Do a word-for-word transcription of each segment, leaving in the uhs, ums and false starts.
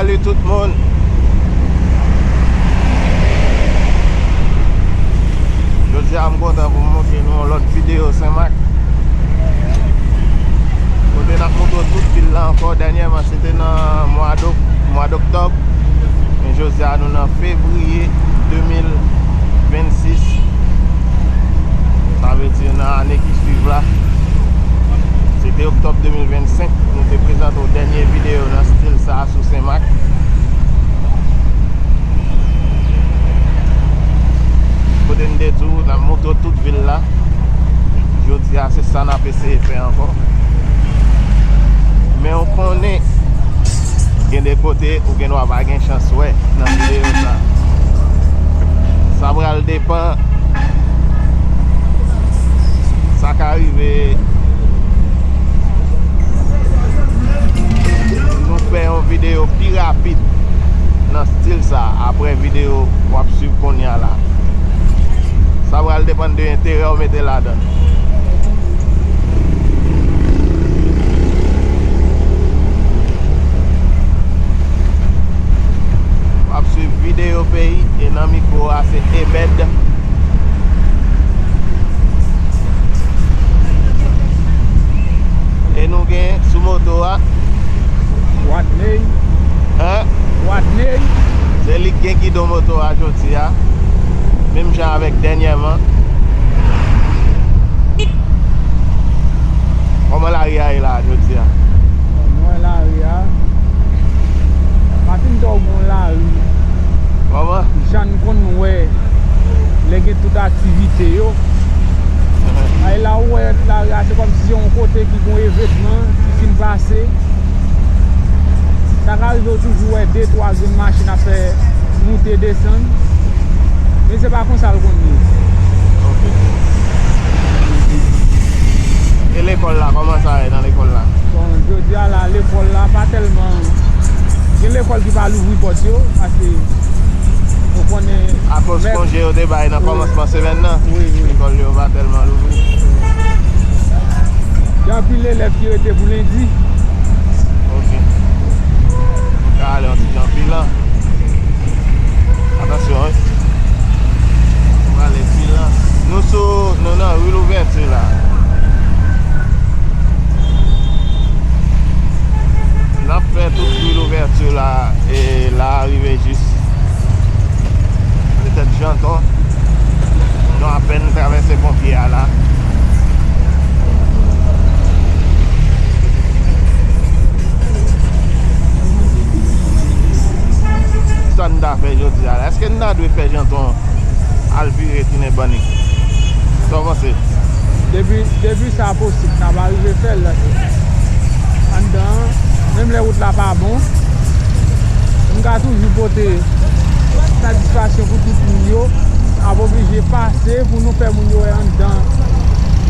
Salut tout moun. Jodi a m kontan pou m montre nou yon lòt videyo Senmak. Kote n ap montre tout vil la ankò. Dènyèman se te nan mwa d'ok-, mwa d'oktòb. Men jodi a nou nan fevriye de mil vennsis. Sa vle di nan ane ki swiv la. Se te oktòb de mil vennsenk. Nou te prezante w dènye videyo nan stil sa a sou Senmak. Kote n te di w, n ap montre w tout vil la. Jodi a, se sa n ap eseye fè ankò. Men w konnen, gen de kote ou gen dwa pa gen chans wè nan videyo sa. Sa pral depann. Sa ka rive nou fè yon videyo pi rapid nan stil sa, apre videyo w ap swiv kounye a la. Sa pral depann de enterè w mete ladan l. W ap swiv videyo peyi e nan mikwo a se Ebed. E nou gen sou moto a Wadney. Hein? Wadney. Se li k gen gidon moto a jodi a. Menm jan avèk dènyèman. Kòman lari a ye la jodi a? Bon, mwen lari a. Pa fin tò bon lari. Kòman? Jan n konn wè lè gen tout aktivite yo. Ay la ou wè lari a se kòmsi se yon kote ki gon evènman ki fin pase. Sa ka rive w toujou wè de twa grenn machin ap fè moute desann. Men se pa konsa l konn ye. Ok. E lekòl la, kòman sa ye nan lekòl la? Bon, jodi a la, lekòl la pa tèlman. Gen lekòl ki pa louvri pòt yo, paske ou konnen. Akoz konje yo te bay nan kòmansman semèn nan, wi, wi, lekòl yo pa tèlman louvri. Gen anpil elèv ki rete pou lendi. Ok. Mwen ka ale yon ti jan pi lan. Atansyon, wi. Mwen ale pi lan. Nou sou, nou nan ri Louvèti la. N ap fè tout ri Louvèti la, e la rive jis petèt Janton. Nou apèn travèse pon pye a la. Sa n ta fè jodi a la? Èske n ta dwe fè Janton al vire tounen Bannik? Sa w panse? Depi, depi sa posib, n ap arive fè l anndan an. Menm lè wout la pa bon, m ka toujou pote satisfaksyon pou tout moun yo. N ap oblije pase pou nou fè moun yo wè anndan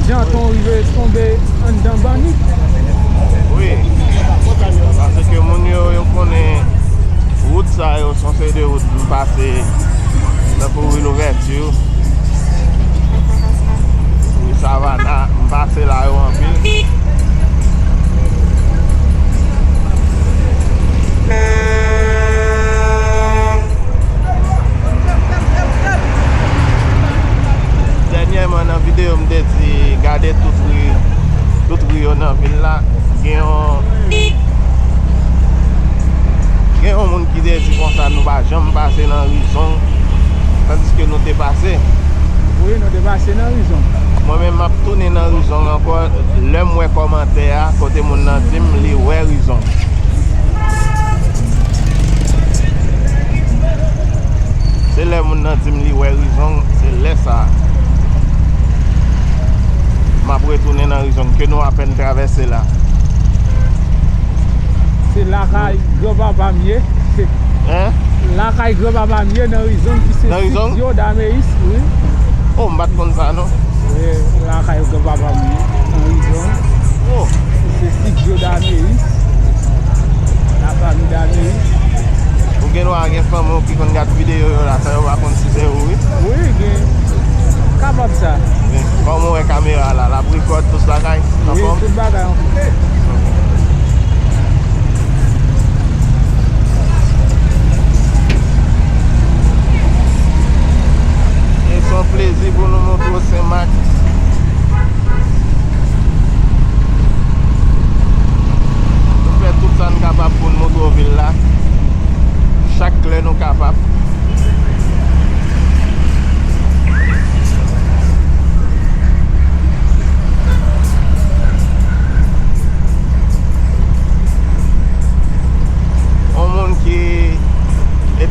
Janton rive tonbe anndan Bannik. Wi, paske moun yo, yo konnen wout sa yo, se yon seri de wout m pase, tankou ri Louvèti, ri Savana, m pase la yo anpil. Dènyèman nan videyo m te di gade tout ri, tout ri yo nan vil la. Gen yon, gen yon moun ki te di konsa nou pa janm pase nan ri Zong, tandiske nou te pase. Wi, nou te pase nan ri Zong. Mwen menm m ap tounen nan ri Zong ankò, lè m wè kòmantè a kote moun nan di m li wè ri Zong. Se lè moun nan di m li wè ri Zong, se lè sa a m ap retounen nan ri Zong ke nou apèn travèse la. Se lakay granpapa m ye. Hein? Lakay granpapa m ye nan ri Zong ki se Nan ri Zong? Sitio Dameis, wi. Oh, m pa t konn sa non. Wi, lakay granpapa m ye nan ri Zong. Oh. Se Sitio Dameis. Lafanmi Dameis. Ou gen dwa gen fanmi w ki konn gad videyo yo la, san yo pa konn si se ou, wi. Wi, gen. Kapab sa. Wi. Kòman w wè kamera la? L ap rekòd tout bagay? Wi, anfòm? Tout bagay anfòm. Ok.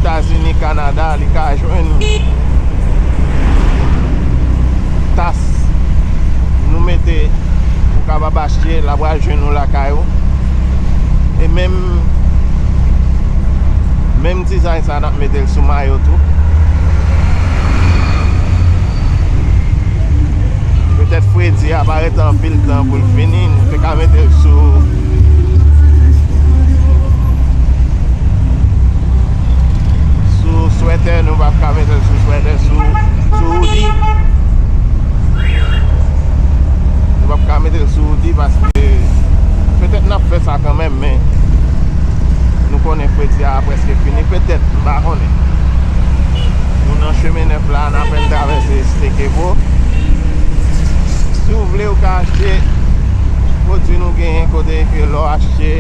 Etazini, Kanada, li ka jwenn tas nou mete, ou kapab achte, l ap pral jwenn ou lakay ou. E menm, menm dizay sa, n ap mete l sou mayo tou. Petèt fredi a pa rete anpil tan pou l fini, nou te ka mete l sou, sou swètè, nou p ap ka mete l sou swètè, sou, sou hoodie. Nou p ap ka mete l sou hoodie paske petèt n ap fè sa kanmenm, men nou konnen fredi a prèske fini, petèt, m pa konnen. Nou nan chemen nèf la, n apèn travèse Stekepo. Si w vle, ou ka achte pwodui nou genyen, kote ke lè w achte,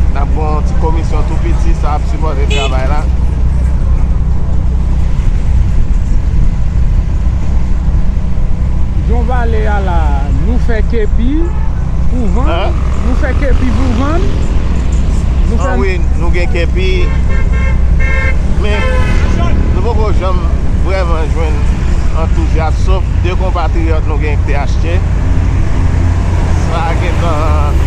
n ap gen yon ti komisyon tou piti, sa ap sipòte travay la. Jan w pale a la, nou fè kepi pou vann, nou fè kepi pou vann. Nou fè... Ah wi, nou gen kepi, men nou poko janm vrèman jwenn antouzyas, sof de konpatriyòt nou gen ki te achte. Sa gentan,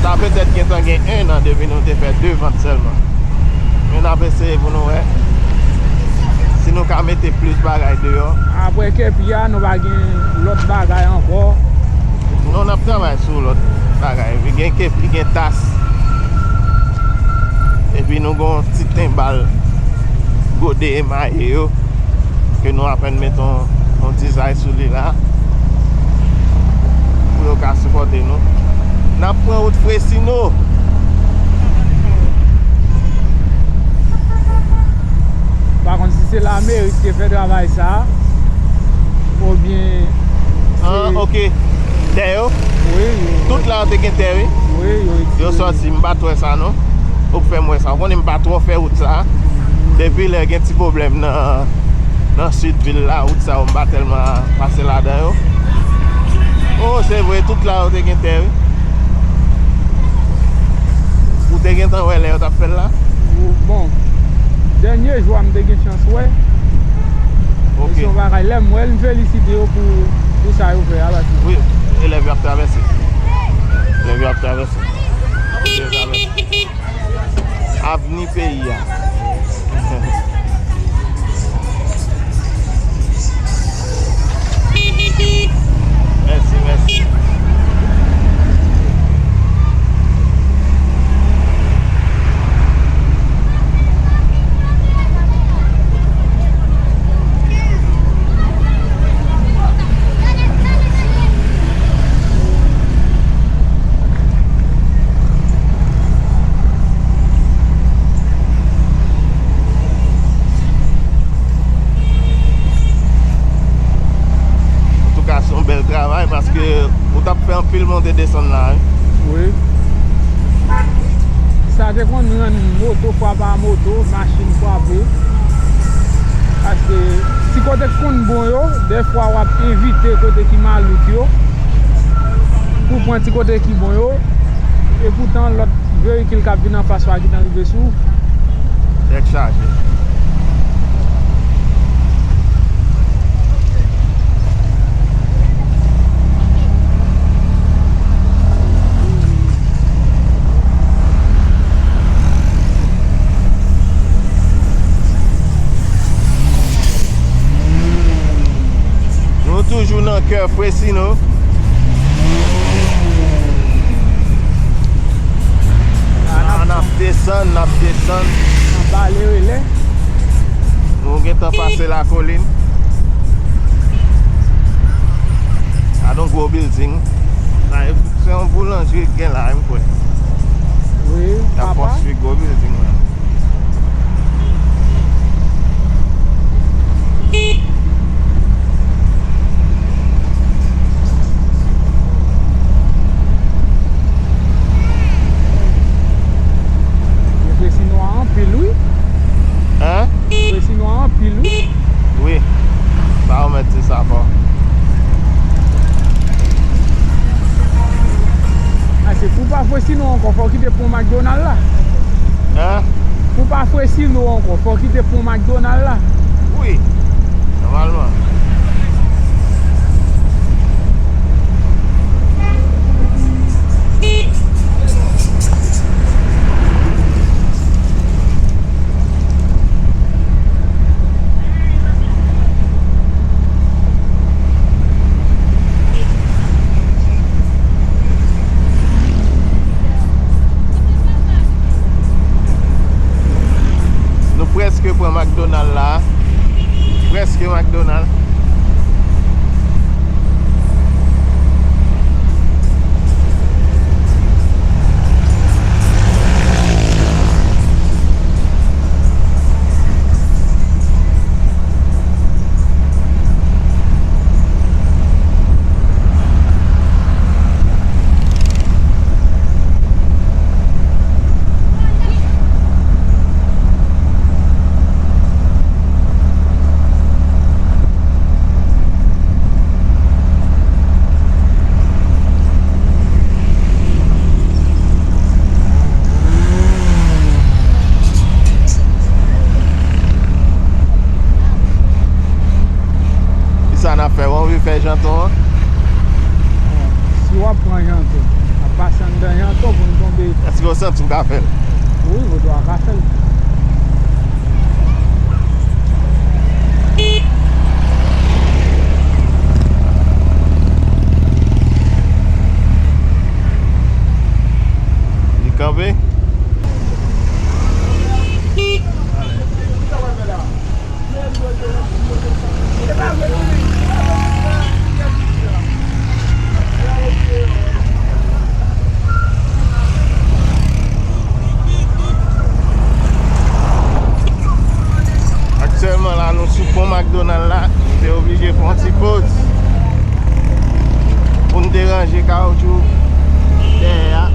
sa petèt gentan gen en an depi nou te fè de vant sèlman. Men n ap eseye pou nou wè si nou ka mete plis bagay deyò. Apre kepi a, nou pa gen lòt bagay ankò. Non, n ap travay sou lòt bagay. Epi gen kepi, gen tas. Epi nou gen yon ti tenbal gode emaye yo ke nou apèn met yon, yon dizay sou li la pou yo ka sipòte nou. N ap pran wout Fresino. Pa konn si se lameri ki te fè travay sa a, oubyen se... Ah, ok. Tè yo? Wi, yo. Tout la yo te gen tè, wi. Wi, yo retire. Yo sòti, m pa t wè sa, non. Ou k fè m wè sa. Ou konnen m pa twò fè wout sa a. Depi lè gen ti pwoblèm nan, nan sid vil la, wout sa yo, m pa tèlman pase ladan yo. Oh, se vre, tout la yo te gen tè, wi. Ou te gentan wè lè yo t ap fè l la? Bon, dènye jou a, m te gen chans wè. Ok. E se yon bagay, lè m wè l, m felisite yo pou, pou sa yo fè a, paske... Wi, elèv yo ap travèse. Elèv yo ap travèse. Yo travèse. Avni peyi a. Mèsi, mèsi. Antouka, se yon bèl travay paske ou t ap fè anpil monte desann la, wi. Wi. Sa te konn rann moto frape a moto, machin frape. Paske ti kote k konn bon yo, dèfwa w ap evite kote ki malouk yo pou pran ti kote ki bon yo. Epoutan, lòt veyikil k ap vin anfas ou a gentan rive sou ou. Tèt chaje. Nou toujou nan kè Fresino. N ap desann, n ap desann. Anba Lerele. Nou gentan pase lakolin. Gade yon gwo bilding. Sa e, se yon boulanjri k gen la, m kwè. Wi, papa. Y ap konstwi gwo bilding la. Yo fè sinwa anpil, wi. Hein? Yo fè sinwa anpil, wi. Wi. Sa ou mèt di sa fò. A, se pou pa fè sinwa ankò, fò w kite pon McDonald la. Hein? Pou pa fre silo ankò, fò w kite pon McDonald la. Wi, nòmalman. Nou prèske pran McDonald la. Prèske McDonald. Kisa n ap fè? W anvi fè janton an? Si w ap pran janton, n ap pase anndan janton pou n tonbe. Èske w santi w ka fè l? Wi, ou dwe ka fè l. Li kanpe? Aktyèlman la, nou sou pon McDonald la, nou te oblije fè yon ti poz pou n te ranje kawotchou dèyè a.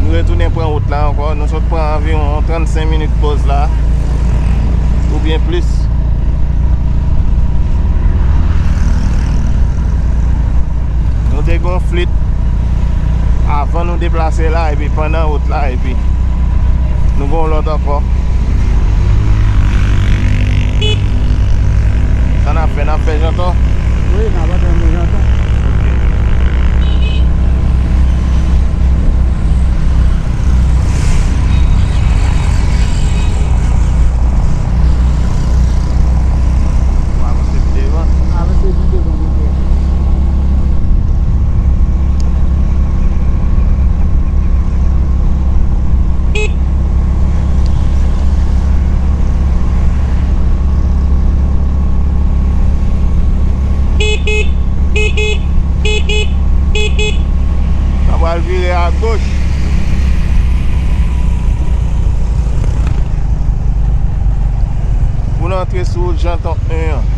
Nou retounen pran wout la ankò. Nou sot pran anviwon trannsenk minit poz la, oubyen plis. Nou te gen yon flit avan nou deplase la, epi pandan wout la, epi nou gen yon lòt ankò. Sa n ap fè? N ap fè janton? Wi, n ap antre nan janton. Avanse pi devan. Avanse pi devan, mesye. Sa pral vire agoch. Pou n antre sou wout Janton en an.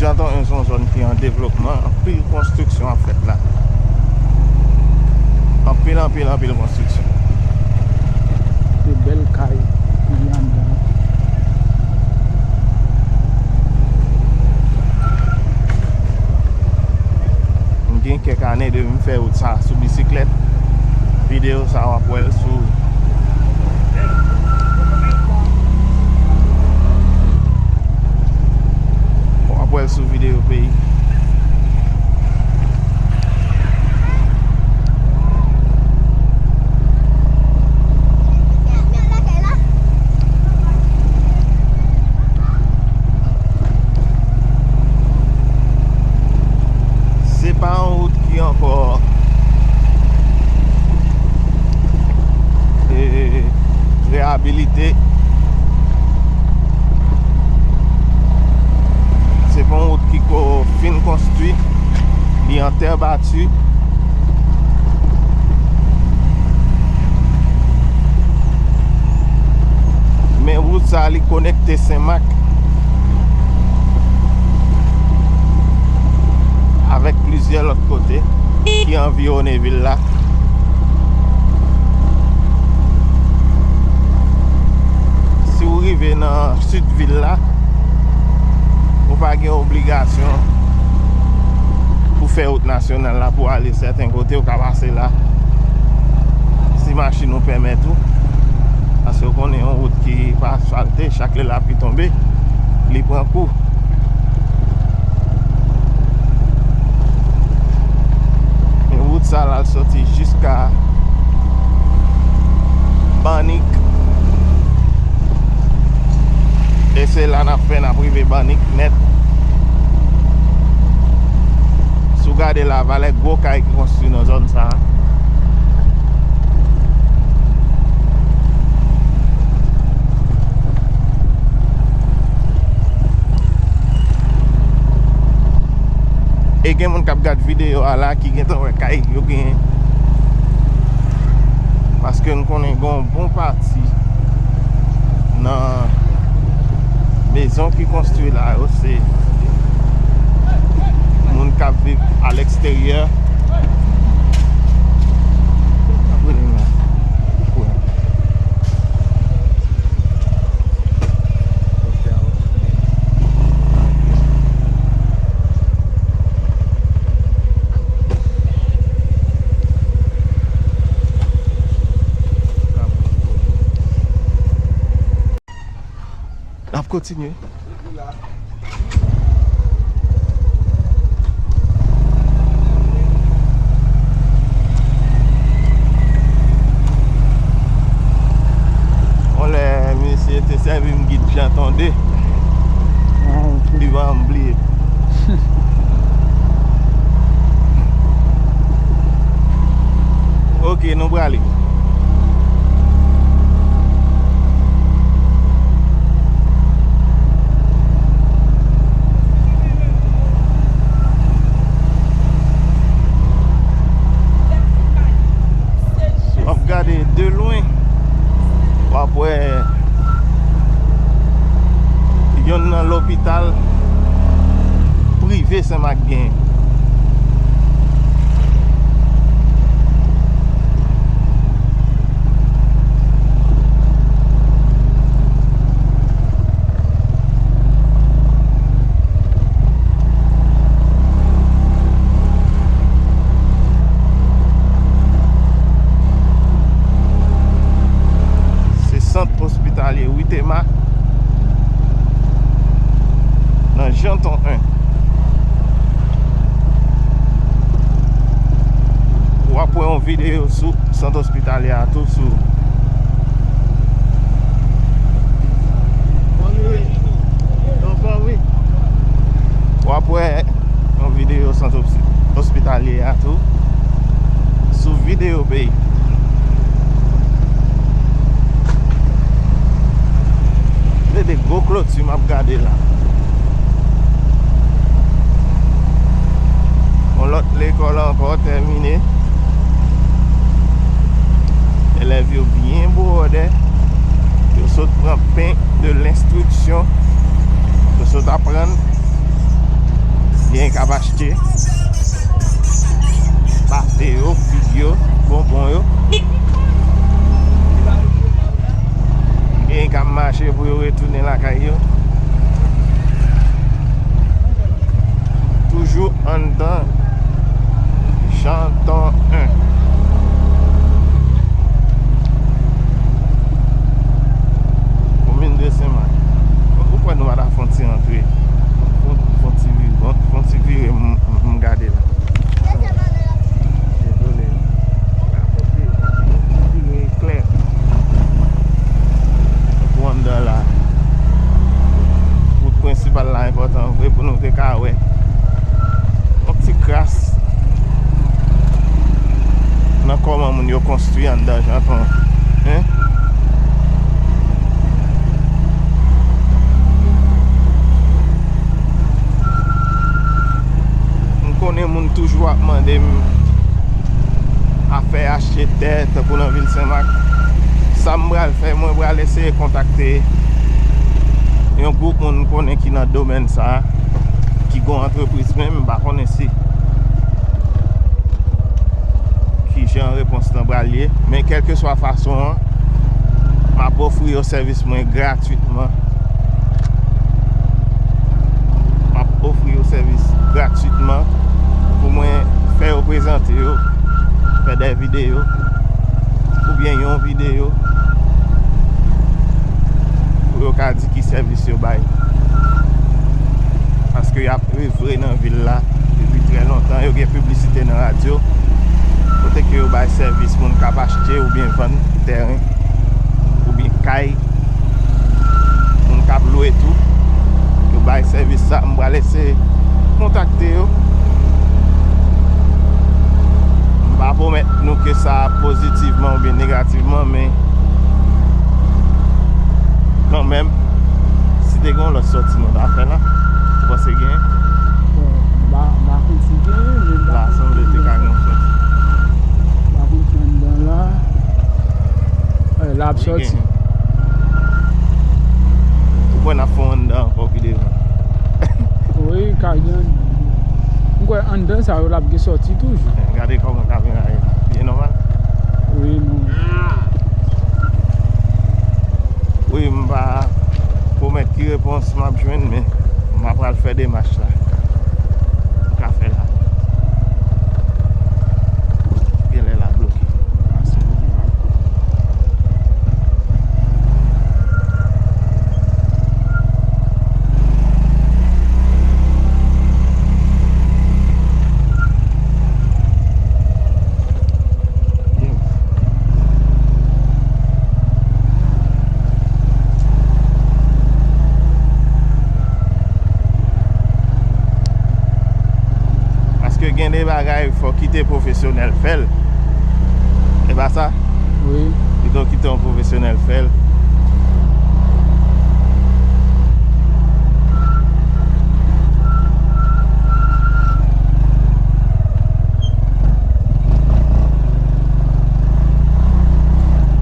Janton en se yon zòn ki an devlopman, anpil konstriksyon ap fèt la. Anpil, anpil, anpil konstriksyon. Se bèl kay ki gen anndan. M gen kèk ane depi m fè wout sa sou bisiklèt. Videyo sa w ap wè l sou, w ap wè l sou videyo peyi. Se pa yon wout ki ankò, e, reyabilite. Se pa yon wout ki ko-, fin konstwi. Li an tè bati. Men wout sa, li konekte Senmak avèk plizyè lòt kote ki Anviwone vil la. Si w rive nan sid vil la, ou pa gen obligasyon pou fè wout nasyonal la pou ale sèten kote, ou ka pase la. Si machin ou pèmèt ou, paske w konnen yon wout ki pa asfalte, chak lè lapli tonbe, li pran kou. Men wout sa l al soti jiska Bannik. E se la n ap fè, n ap rive Bannik nèt. Si w gade la, valè gwo kay ki konstwi nan zòn sa a. E gen moun k ap gad videyo a la ki gentan wè kay yo genyen. Paske n konnen gen yon bon pati nan mezon ki konstwi la yo, se moun k ap viv alèksteryè. N ap kontinye. Yon lè misye te sèvi m gid Janton de. Ah, ok. Li pa janm bliye. Ok, nou prale. W ap gade de lwen, w ap wè yonn nan lopital prive Senmak genyen. Se sant ospitalye Witema nan Janton en. W ap wè yon videyo sou sant ospitalye a tou sou. W ap wè yon videyo sant osi-, ospitalye a tou sou videyo peyi. Se de gwo kloti m ap gade la. Yon lòt lekòl ankò tèmine. Elèv yo byen bwòdè. Yo sot pran pen de lenstriksyon. Yo sot aprann. Gen k ap achte pate yo, fig yo, bonbon yo. Gen k ap mache pou yo retounen lakay yo. Toujou anndan Janton en. Komin de Senmak. Ou kwè nou pa ta fè yon ti rantre? Fè yon, fè yon ti vire, fè yon ti vire m, m, m gade la. Dezole. Vire klè. Tankou anndan la. Wout prensipal la enpòtan vre pou nou te ka wè yon ti kras nan kòman moun yo konstwi anndan Janton, en. M konnen moun toujou ap mande m afè achte tè, tankou nan vil Senmak. Sa m pral fè, mwen pral eseye kontakte yon gwoup moun m konnen ki nan domèn sa a, ki gon antrepriz, men m pa konnen si Repons lan pral ye. Men kèlkeswa fason an, m ap ofri yo sèvis mwen gratitman. M ap ofri yo sèvis gratitman pou mwen fè yo prezante yo, fè de videyo oubyen yon videyo pou yo ka di ki sèvis yo bay. Paske y ap evre nan vil la depi trè lontan. Yo gen piblisite nan radyo kote ke yo bay sèvis moun k ap achte oubyen vann tèren oubyen kay, moun k ap lwe tou. Yo bay sèvis sa. M pral eseye kontakte yo. M pa pwomèt nou ke sa pozitivman oubyen negativman, men kanmenm, si te gen yon lòt sòti nou ta fè la, ou panse gen? Bon, m pa, m pa konn si gen, men m pa La sanble te ka gen yon sòti. M pa konn si anndan la. Eh, l ap Wi, sòti. Gen. Ou kwè n ap fè yon anndan ankò pi devan? Wi, ka gen. M kwè anndan sa yo l ap gen sòti toujou. Gade kòman kamera ye la. Byen nòmal. Wi, nou. Wi, m pa pwomèt ki repons m ap jwenn, men m ap pral fè demach la. M ka fè la. Genlè la bloke. Paske gen de bagay, fò kite pwofesyonèl fè l. E pa sa? Wi. Pito kite yon pwofesyonèl fè l.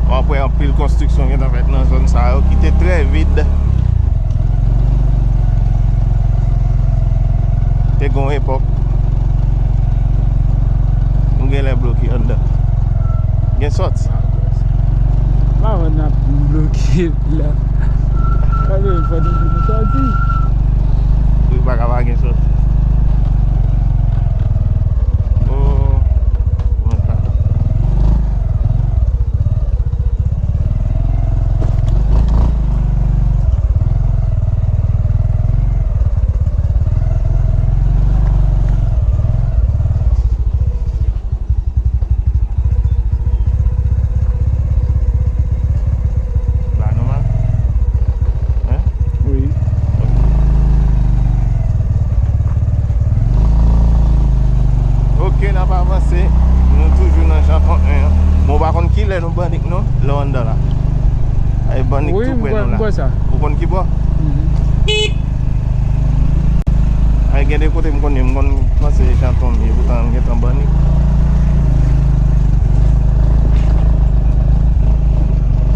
W ap wè anpil konstriksyon gentan fèt nan zòn sa yo ki te trè vid. Te gen yon epòk, nou genlè bloke anndan. Gen sòti. Pa wè n ap bloke la. Gade, fò nou di nou sòti. Wi, pa ka pa gen sòti. Oh, mwen pa. La nòmal? Hein? Wi. Ok, n ap avanse. Nou toujou nan Janton en an. Bon, w pa konn kilè nou bannik non, lè w anndan la. Ay, bannik Wi, tou m prè kwè, nou m la. Kwè sa. Ou konn ki bò? Mhm. Ay, gen de kote m konn ye, m konn panse Janton m ye, poutan m gentan bannik.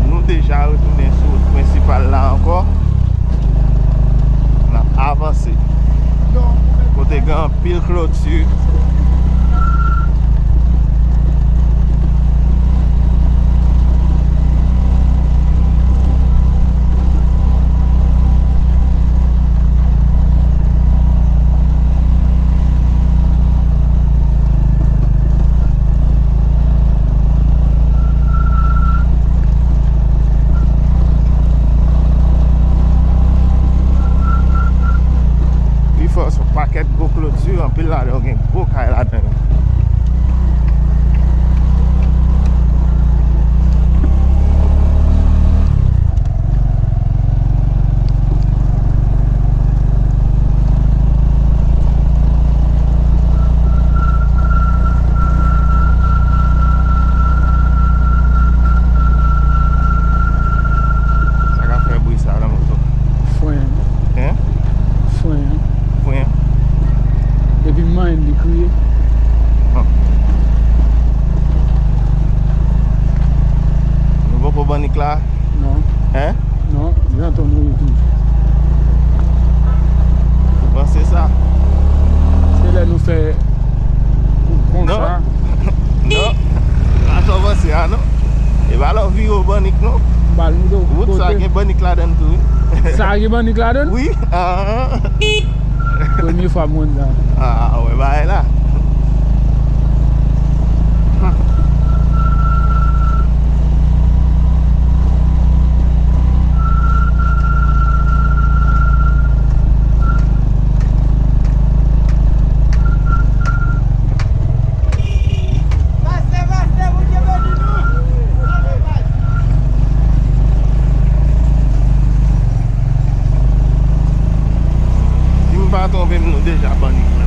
Nou deja retounen sou wout prensipal la ankò. N ap avanse. Kote gen anpil kloti. Pi fò se yon pakèt gwo kloti, anpil ladan yo gen gwo kay ladan yo. Sa k ap fè bri sa nan moto? Fren. Hein? Fren. Fren? Epi m manyen A non. E pa lè w vire w bannik non. M pral montre w. Wout sa gen bannik ladan l tou wi. Sa gen bannik ladan l? Wi. Ah. Premye fwa m konn sa. Ah, wè bagay la. Pastè, pastè, Bondye beni nou. Si m pa twonpe m, nou deja bannik la.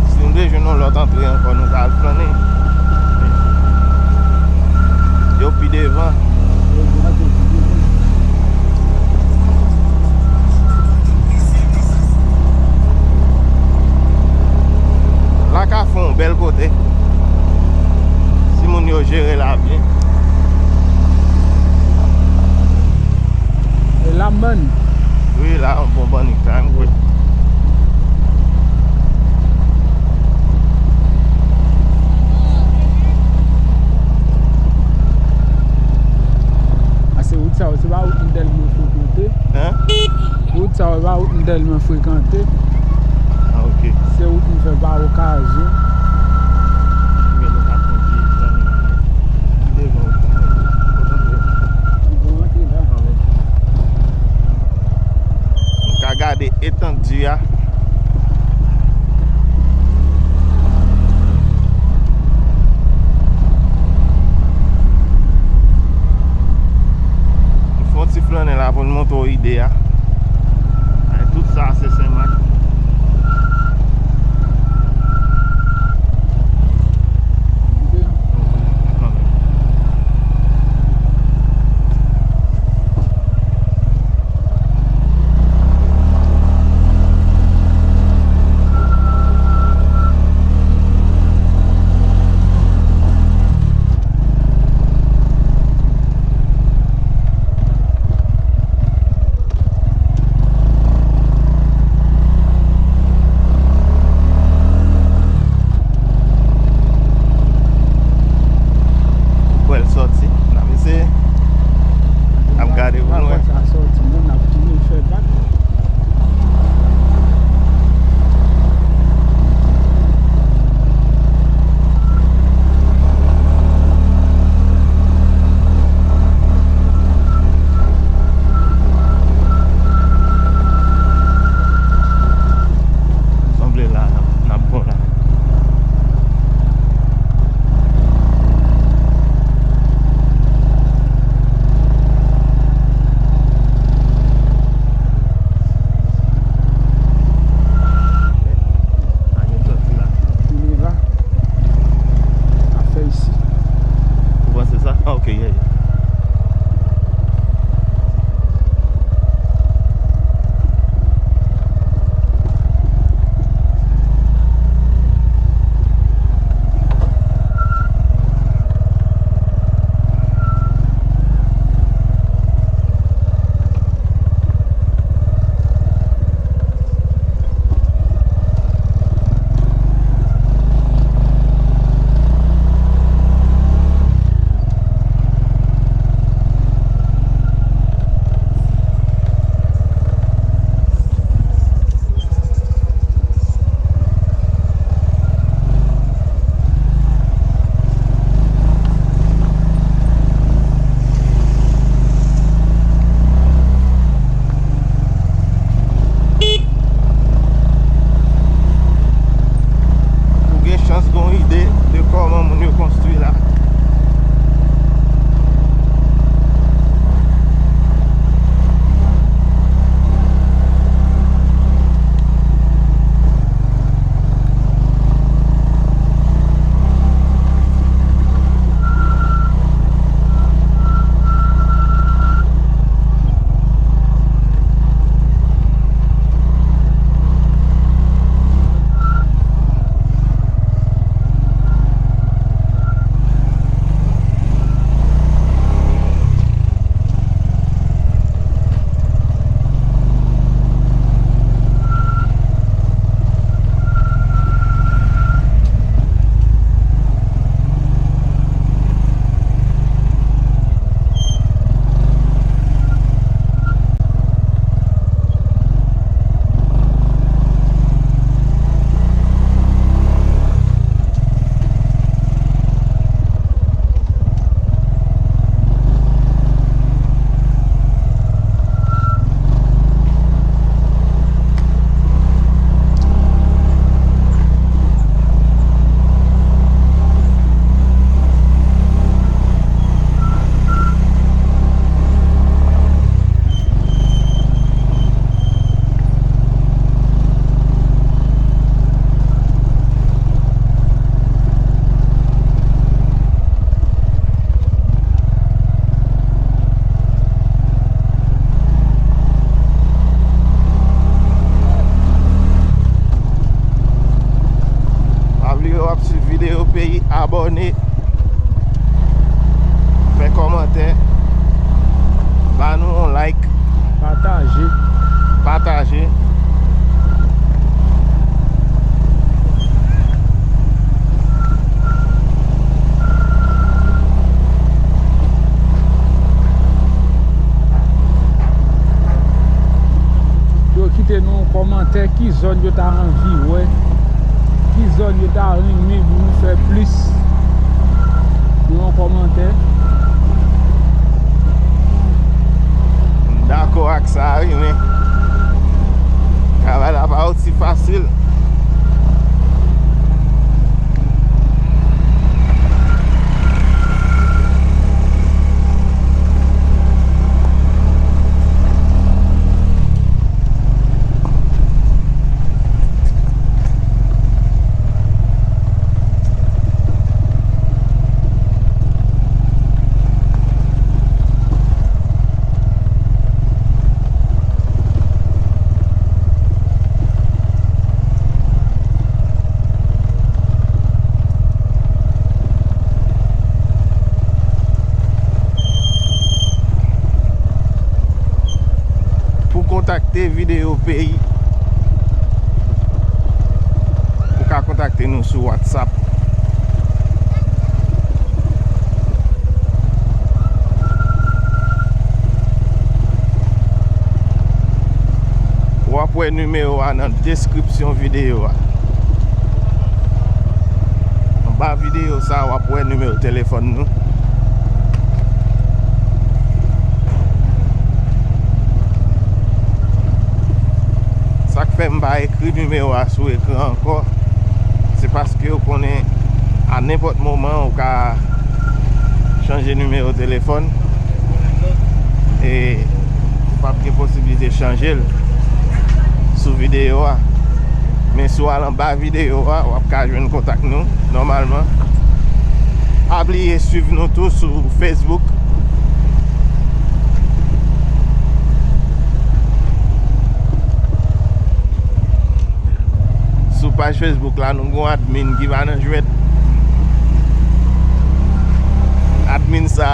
Si nou te jwenn yon lòt antre ankò, nou ta al flannen. Yo pi devan. La ka fè yon bèl kote. Si moun yo jere la byen. E la m bann. Wi, la yon bon bann li ka menm kwè. Ase wout sa yo, se pa wout m tèlman frekante. Hein? Wout sa yo, se pa wout m tèlman frekante. Ah, ok. Se wout m fè pa okazyon. Ebyen, nou ka kondui, zanmi. Ki devan ou? Ou bon, antre la. Ah, wi. Nou ka gade etandi a. Nou fè yon ti flannen la pou n montre w ide a. Ay, tout sa se Senmak. Abòne, fè kòmantè, ba nou yon like, pataje, pataje. Yo kite nou yon kòmantè, ki zòn yo ta anvi wè, ki zòn yo ta renmen pou nou fè plis. Nou yon kòmantè. M dakò ak sa wi, men travay la pa osi fasil. Pou kontakte Videyo Peyi, ou ka kontakte nou sou WhatsApp. W ap wè nimewo a nan deskripsyon videyo a. Anba videyo sa a, w ap wè nimewo telefòn nou. Sa k fè m pa ekri nimewo a sou ekran ankò, se paske w konnen, a nenpòt moman, ou ka chanje nimewo telefòn. E ou p ap gen posiblite chanje l sou videyo a. Men si w al anba videyo a, w ap ka jwenn kontak nou nòmalman. Pa bliye swiv nou tou sou Facebook. Sou paj Facebook la, nou gon admin ki pa nan jwèt. Admin sa,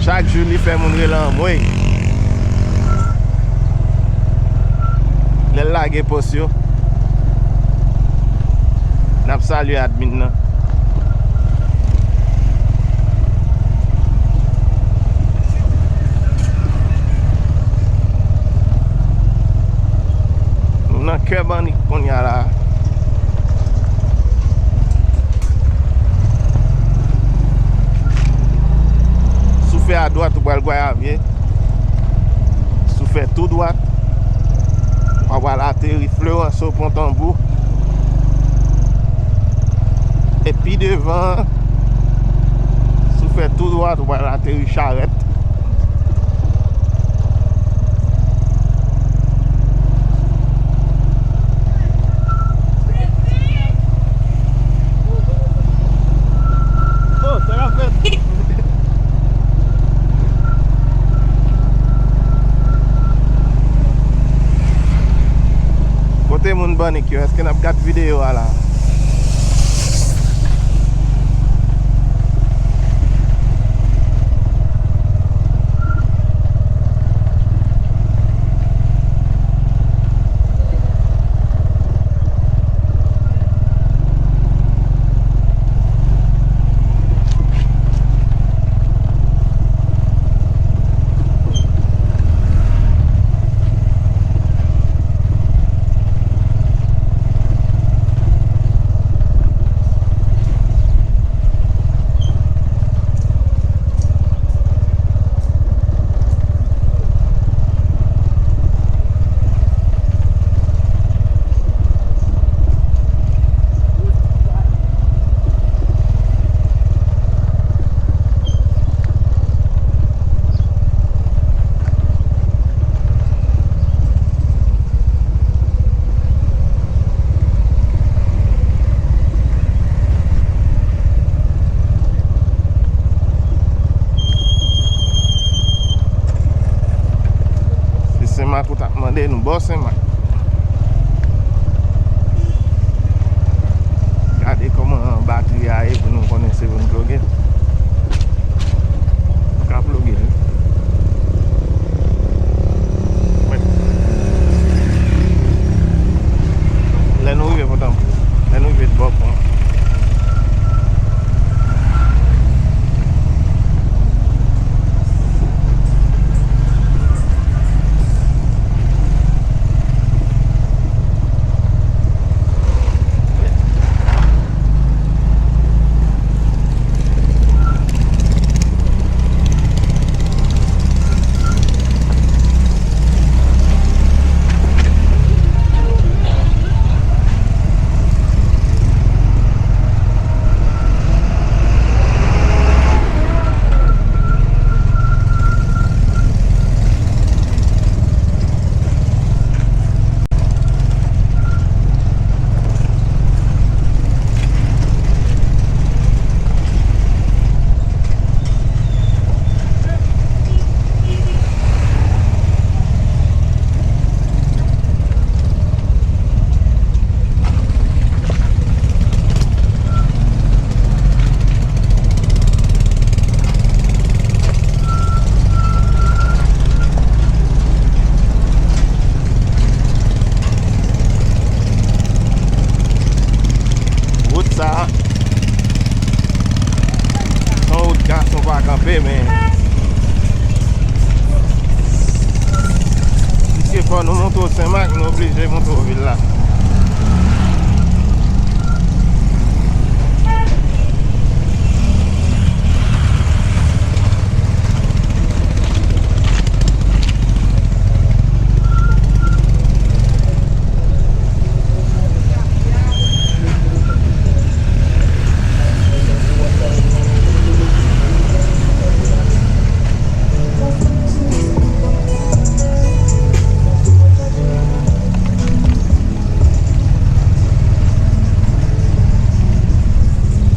chak jou li fè moun rele anmwey. Lè l lage pòs yo. N ap salye admin nan. Nou nan kè Bannik kounye a la. Si w fè adwat, ou pral Gwayavye. Si w fè tou dwat, w ap al ateri Fleranso, Pon Tanbou. E pi devan, si w fè tou dwat, ou pral ateri Charèt. Oh, sa k ap fèt? Kote moun Bannik yo? Èske n ap gad videyo a la? Se Senmak ou t ap mande, nou bò Senmak. Gade kòman Gaye pou nou konnen si pou nou ploge. Nou ka ploge tou. Mwen. Lè nou rive Pòtanpou, lè nou rive bò pon. Wout sa, se yon wout gason pa kanpe, men misye fò nou monte w Senmak, nou oblije monte w vil la.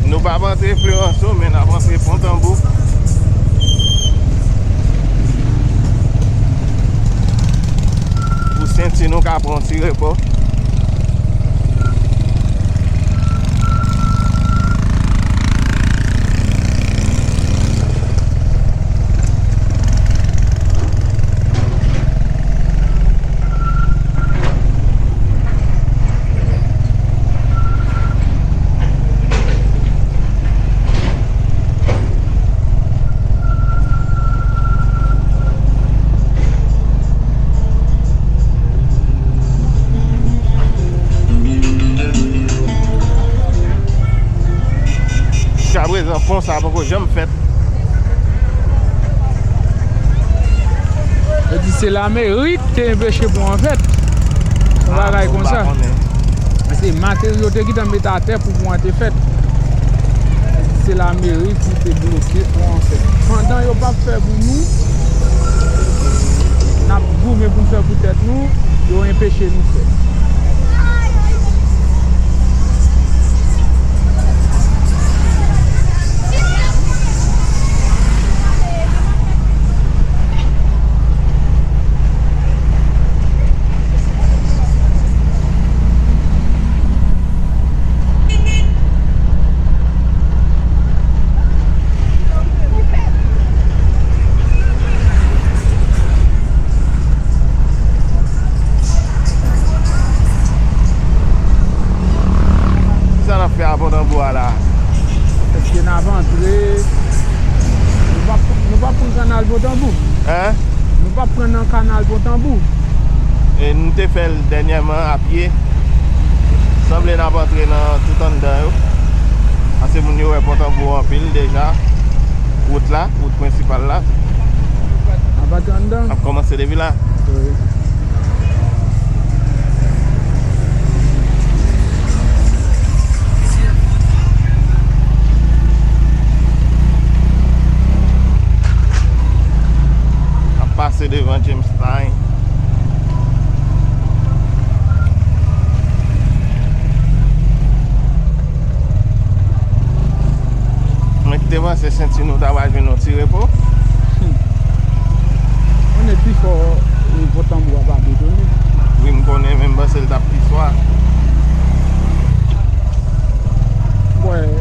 Nou p ap antre Fleranso, men n ap antre Pon Tanbou. Pou senti nou ka pran yon ti repo. Jiskaprezan, pon sa poko janm fèt. Yo di se lameri ki te enpeche pon an fèt. Yon bagay konsa. Paske materyo te gentan met atè pou pon an te fèt. Yo di se lameri ki te bloke pon an fèt. Pandan yo p ap fè pou nou, n ap goumen pou n fè pou tèt nou, yo enpeche nou fè. Kisa n ap fè a Pòtanbou a la? Èske n ap antre? Nou p ap, nou p ap pran kanal Pòtanbou. Hein? Nou p ap pran nan kanal Pòtanbou. E nou te fè l dènyèman a pye. Sanble n ap antre nan tout anndan yo. Paske moun yo wè Pòtanbou anpil deja. Wout la, wout prensipal la. N ap antre anndan. N ap kòmanse depi la. Wi. N ap pase devan James Time. Mwen ki te panse senti nou ta pral jwenn yon ti repo. Hmm. Konnen pifò, e, Pòtanbou ap abandone. Wi, m konnen, men m panse l t ap pi swa. Mwen,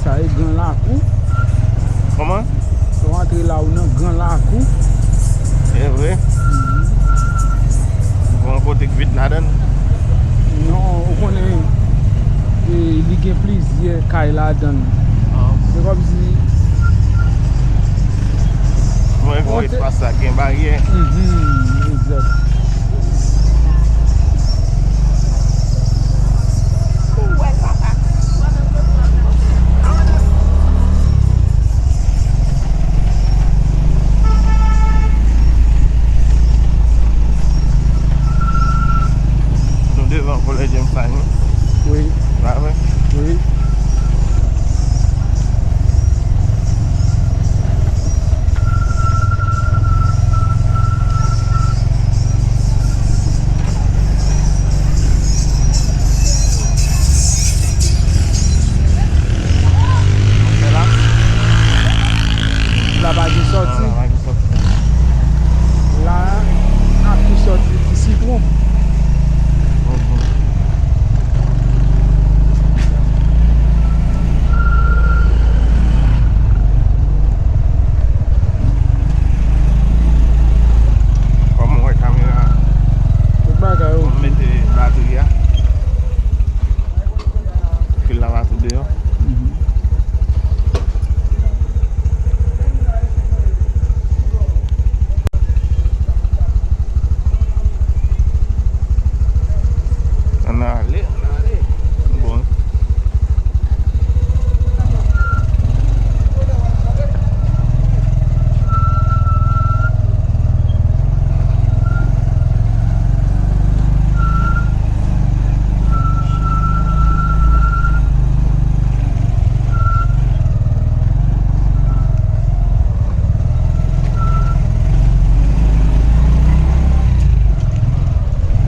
Sa e gran lakou. Kòman? Ou antre la, ou nan gran lakou. E vre? Mhm. Gon kote k vid ladan l? Non, ou konnen, e, li gen plizyè kay ladan l. Ah. Se kòmsi. Mwen gon espas la gen baryè. Mhm, egzak. Nou devan kolèj James la, wi. Wi. Pa vre? Wi. La pa gen sòti. Non, la pa gen sòti. La, n ap tou sòti Ti Sitwon. Mhm. Kòman w wè kamera a? Tout bagay oke. Mwen mete batri a. Fil la pa tou deyò. Mhm. Ann ale, ann ale. Bon.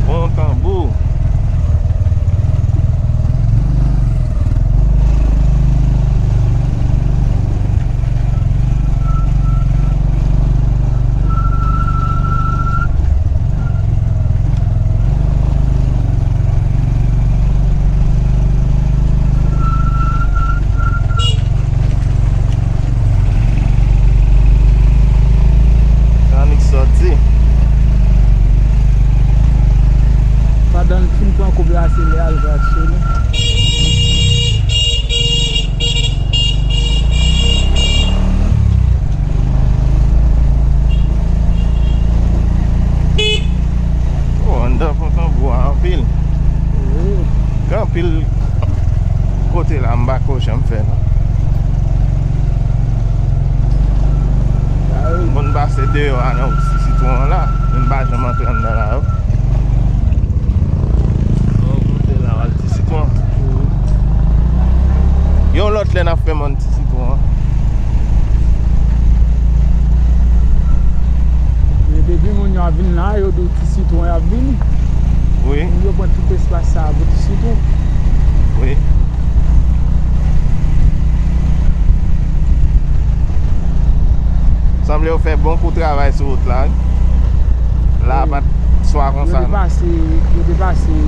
Bon tanbou. Annik sòti. Pandan l fin pran koup la, se lè al klaksonnen. Oh, anndan Fon Tanbou a anpil. Wi. Gen anpil kote la m pa ko janm fè, non. Sa wi. M konn pase deyò a nan wout Ti Sitwon an la, men m pa janm antre anndan la, non. Yon lòt lè n ap fè mòn Ti Sitwon an. Men depi moun yo ap vin la, yo di w Ti Sitwon y ap vini. Wi. Moun yo pran tout espas sa a pou Ti Sitwon. Wi. Sanble yo fè bon kou travay sou wout la, wi. La a pa t swa konsa, non. Yo te pase, yo te pase.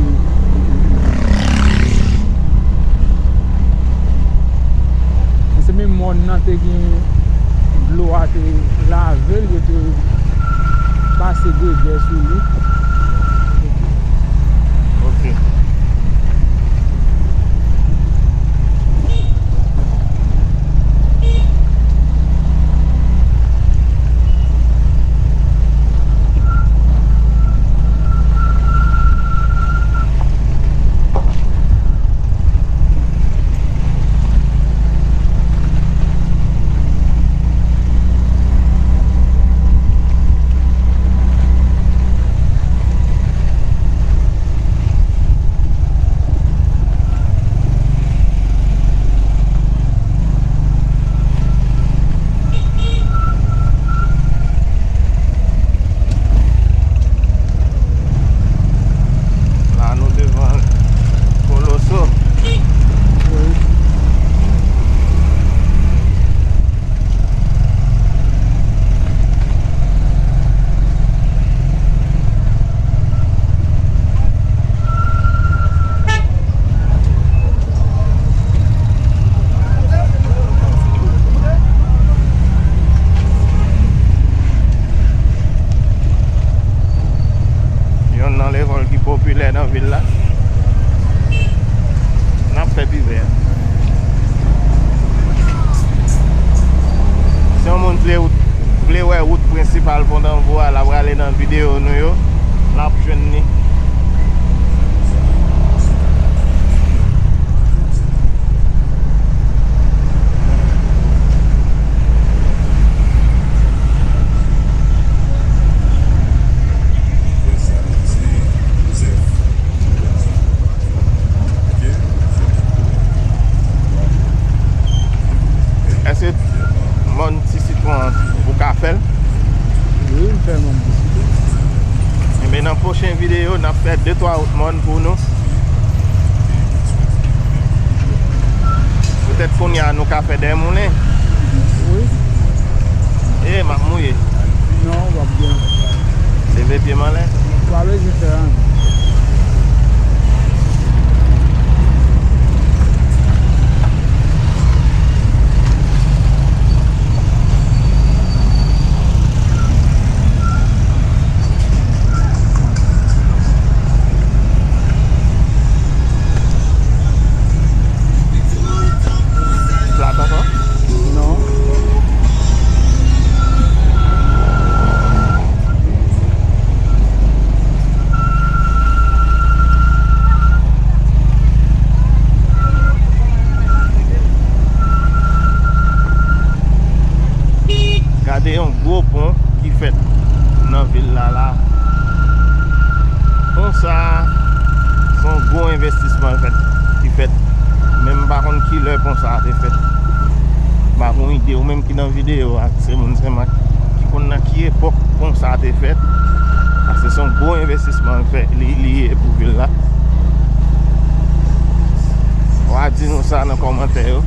Se menm mòn nan te gen dlo a te lave l, yo te pase gredè sou li. Ok. Videyo nou yo, n ap jwenn li. Èske mòn Ti Sitwon an, ou ka fè l? Wi, m fè mòn Ti Sitwon. Enben, nan pwochen videyo, n ap fè de twa wout mòn pou nou. Petèt kounye a, nou ka fè Dèyè Moulen. Wi. E, m ap mouye. Non, w ap byen. Leve pye m anlè. Pa bezwen fè anyen. Plat ankò? Non. Gade yon gwo pon ki fèt nan vil la la. Pon sa a, se yon gwo envestisman fèt, ki fèt. Men m pa konn ki lè pon sa a te fèt. M pa gen yon ide, ou menm ki nan videyo a, se moun Senmak, ki konn nan ki epòk pon sa a te fèt. Paske se yon gwo envestisman l fè, li, li ye pou vil la. W a di nou sa nan kòmantè yo.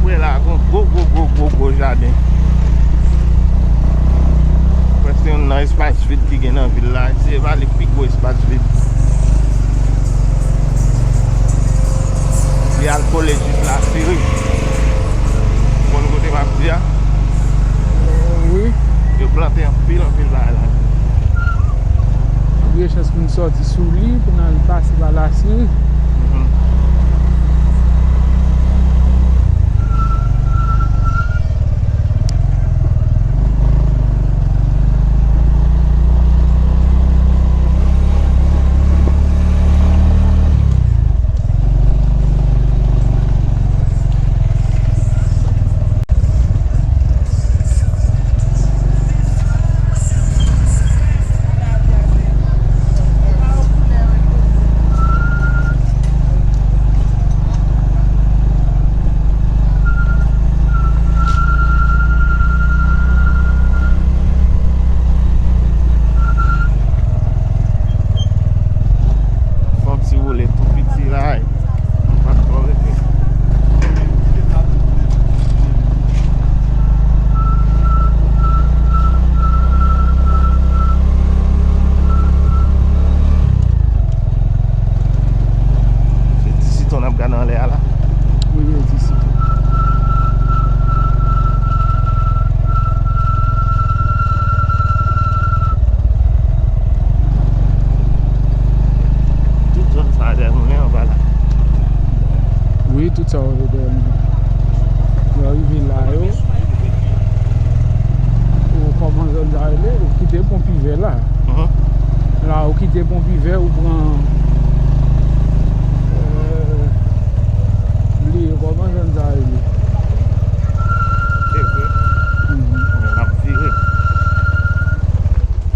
Ou wè la, gon gwo, gwo, gwo, gwo, gwo jaden. Prèske youn nan espas vid ki gen nan vil la. Se pa li pi gwo espas vid. Li al kole jis Lasiri. Ou konn kote m ap di a? Wi. Yo plante anpil, anpil bagay la. Gen chans pou n sòti sou li, pou n al pase pa Lasiri. Mhm. Fè yon ti woule tou piti la, e. M pa t twò rete. Se Ti Sitwon n ap gade anlè a la. Wi, wi, Ti Sitwon. Tout zòn sa a dèyè nou, men anba la. Wi, tout sa yo dèyè nou. Lè w rive la yo, ou kòman zòn sa rele? Ou kite Pon Pivè la. Mhm. La, ou kite Pon Pivè, ou pran, euh, bliye kòman zòn sa rele. Se vre. Mhm. Men n ap vire.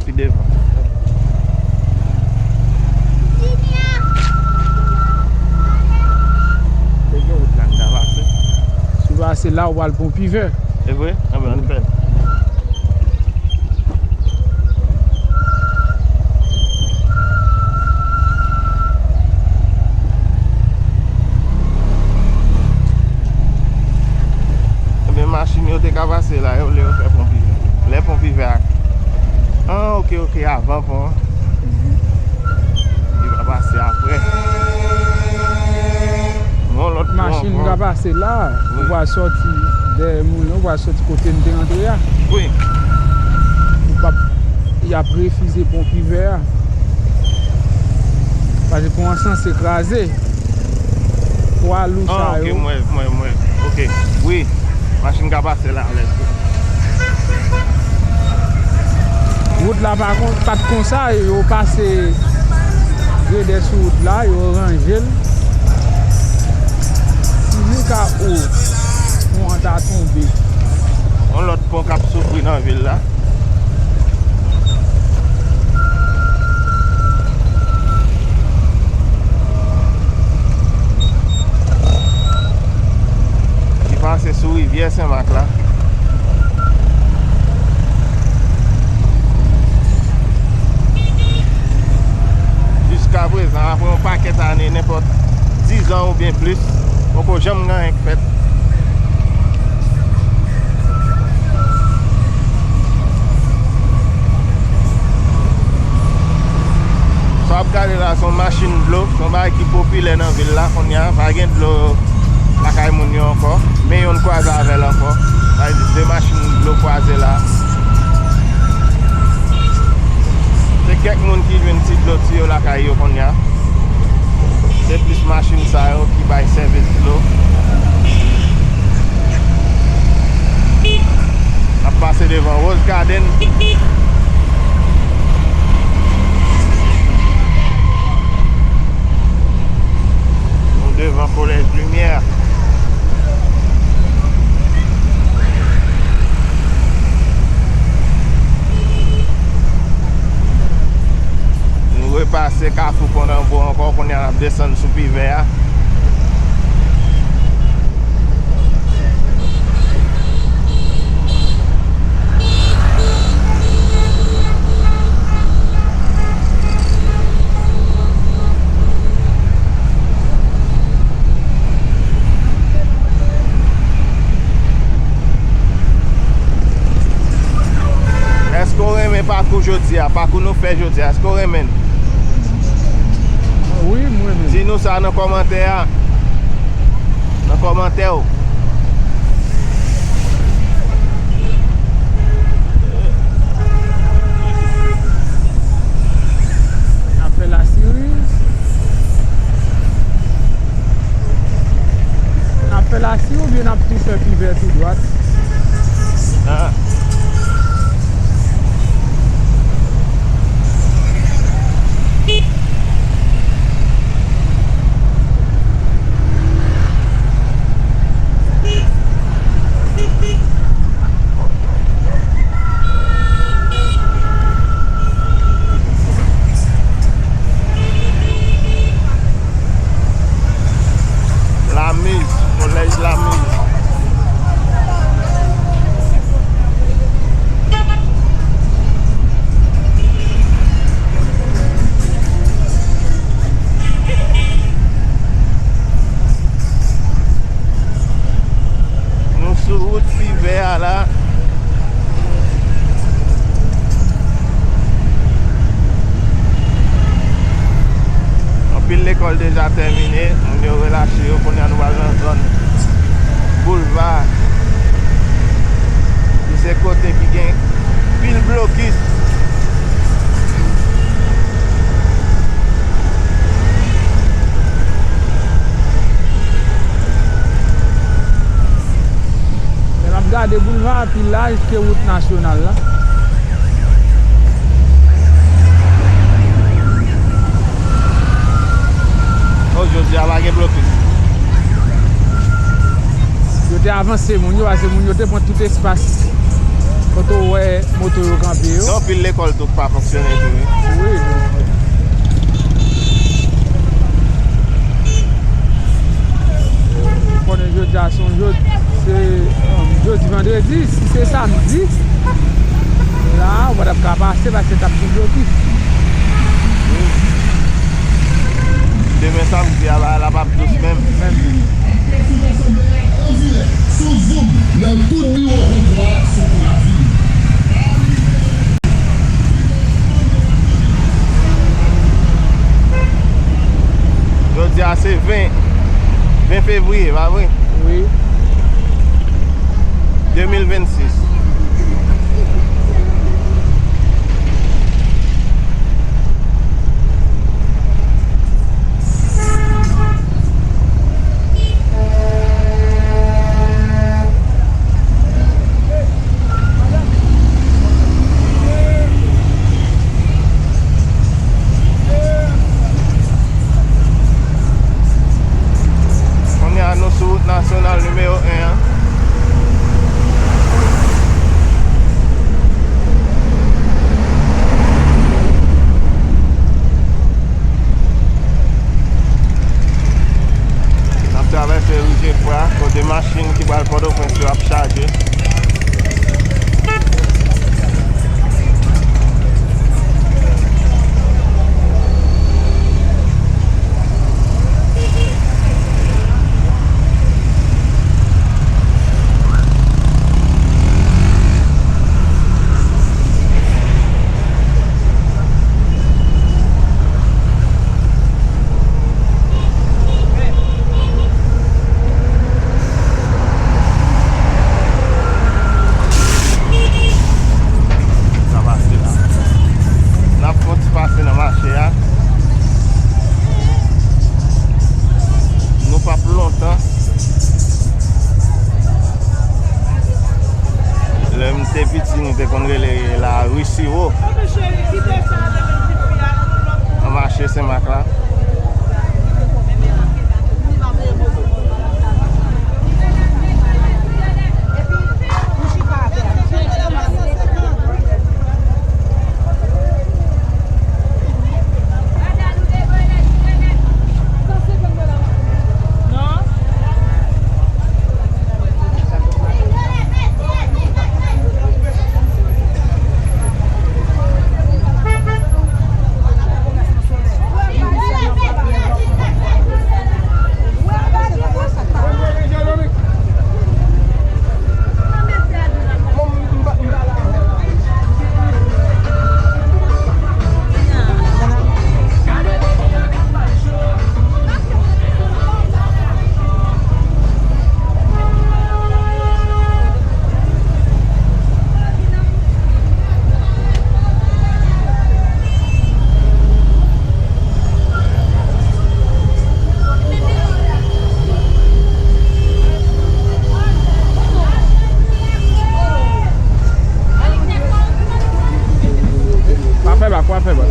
Pi devan. Se gen wout la n ta pase. Si w pase la, w al Pon Pivè. Se vre? Anben, ann fè l. Ebyen, machin yo te ka pase la, yo vle yo fè Pon Pivè. Lè Pon Pivè a. Ah, ok, ok, avan pon an. Li va pase apre. Yon lòt pon. Machin Se la, wi, ou pral sòti dèyè moulen, ou pral sòti kote m te rantre a. Wi. Ou p ap, y ap refize pon Pivè a. Paske pon an sanse kraze. Pwa lou sa yo. Ah, ok, m wè, m wè, m wè. Ok. Wi. Machin ka pase la, let's go. Wout la pa kon, pa t konsa, yo pase gredè sou wout la, yo ranje l. Si nika o, pon an ta tonbe. Yon lòt pon k ap soufri nan vil la. Ki pase sou rivyè Senmak la. Jiskaprezan, apre yon pakèt ane, nenpòt dizan oubyen plis, poko janm gen anyen k fèt. Sa w ap gade la, se yon machin dlo, se yon bagay ki popilè nan vil la kounye a. Pa gen dlo lakay moun yo ankò, men youn kwaze avè l ankò. Sa vle di de machin dlo kwaze la. Se kèk moun ki jwenn ti dlo ti yo lakay yo kounye a. Se plis machin sa yo ki bay sèvis dlo. N ap pase devan Rose Garden. Nou devan Kolèj Limyè. Nou repase Kafou Konanbo ankò, kounye a n ap desann sou Pivè a. Èske w renmen pakou jodi a? Pakou nou fè jodi a, èske w renmen l? Wi, m renmen l. Di nou sa nan kòmantè a. Nan kòmantè w. N ap fè Lasiri. N ap fè Lasiri oubyen n ap tou fè Pivè tou dwat? Ah. Lamiz, kolèj Lamiz. Nou sou wout Pivè a la. Anpil lekòl deja tèmine, moun yo relache yo. Kounye a nou pral nan zòn Boulva, ki se kote ki gen pil blokis. Lè m ap gade boulva a pi laj ke wout nasyonal la. Oh, jodi a pa gen blokis. Yo te avanse moun yo, paske moun yo te pran tout espas kote w wè moto yo kanpe yo. Gen anpil lekòl tou k pa fonksyone tou, wi. Wi. Konnen jodi a se yon jodi, se, um, jodi vandredi, si se samdi, la, ou pa t ap ka pase paske t ap gen blokis. Demen samdi a, bagay la p ap dous menm. Menm. Sou Zoom, nan tout biwo konvwa sou Konavi. Jodi a se ven, ven fevriye, pa vre? Wi. De mil vennsis. Kounye a, nou sou wout nasyonal nimewo en an. N ap travèse Ri Jefra, kote machin ki pral Pòtoprens yo ap chaje. N ap fon ti pase nan mache a. Nou p ap lontan. Lè m te piti, nou te konn rele la Ri Siwo. Nan mache Senmak la. Pa fè bak, pa fè bak.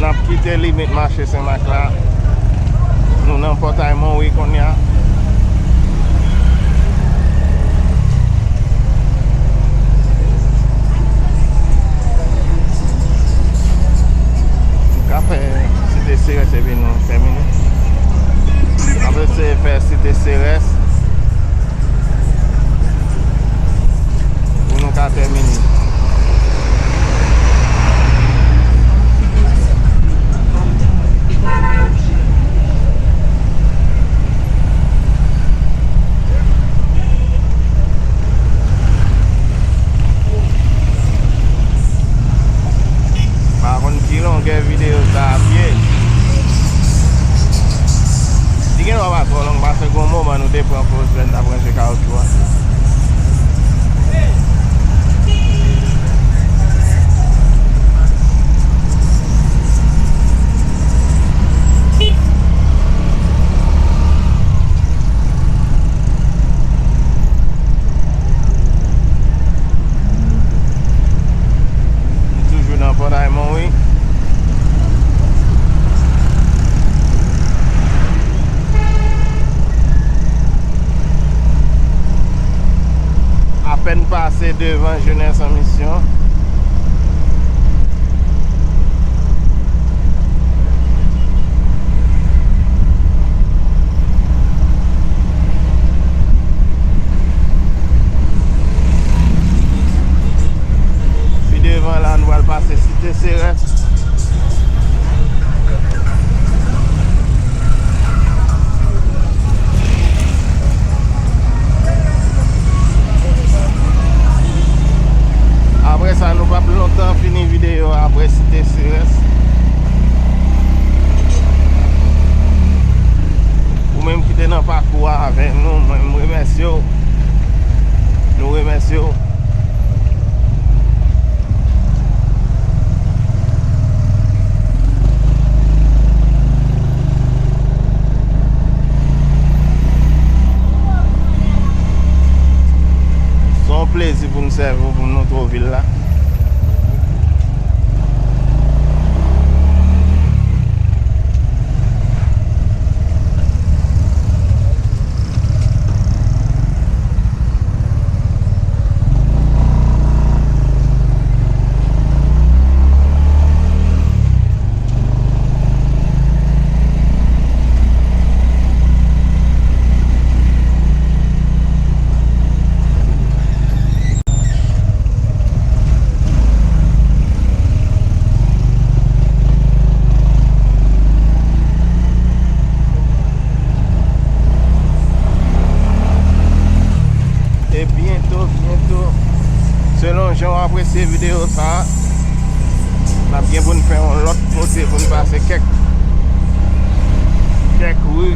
N ap kite limit mache Senmak la. Nou nan Pòtay Monwi kounye a. Nou ka fè Site Serès epi nou tèmine. N ap eseye fè Site Serès pou nou ka tèmine. Pase devan Jeunesse en Mission. Pi devan la, nou pral pase Site Serès. Apre sa, nou p ap lontan fini videyo a apre Site Serès. Ou menm ki te nan pakou a avèk nou, mwen, m remèsye w. Nou remèsye w. Se yon plezi pou n sèvi w, pou n montre w vil la. E byento, byento, selon jan w apresye videyo sa a, n ap gen pou n fè yon lòt kote pou n pase kèk, kèk ri,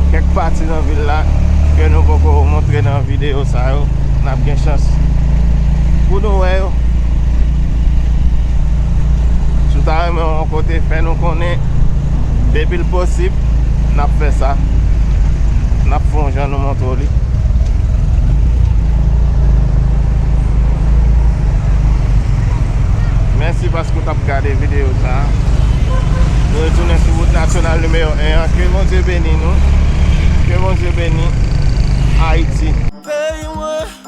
kèk pati nan vil la ke nou poko montre nan videyo sa yo. N ap gen chans pou nou wè yo. Si w ta renmen yon kote, fè nou konnen. Depi l posib, n ap fè sa. N ap fè yon jan nou montre w li. Mèsi paske w t ap gade videyo sa a. Nou retounen sou wout nasyonal nimewo en an. Ke Bondye beni nou. Ke Bondye beni Ayiti. Peyi mwen.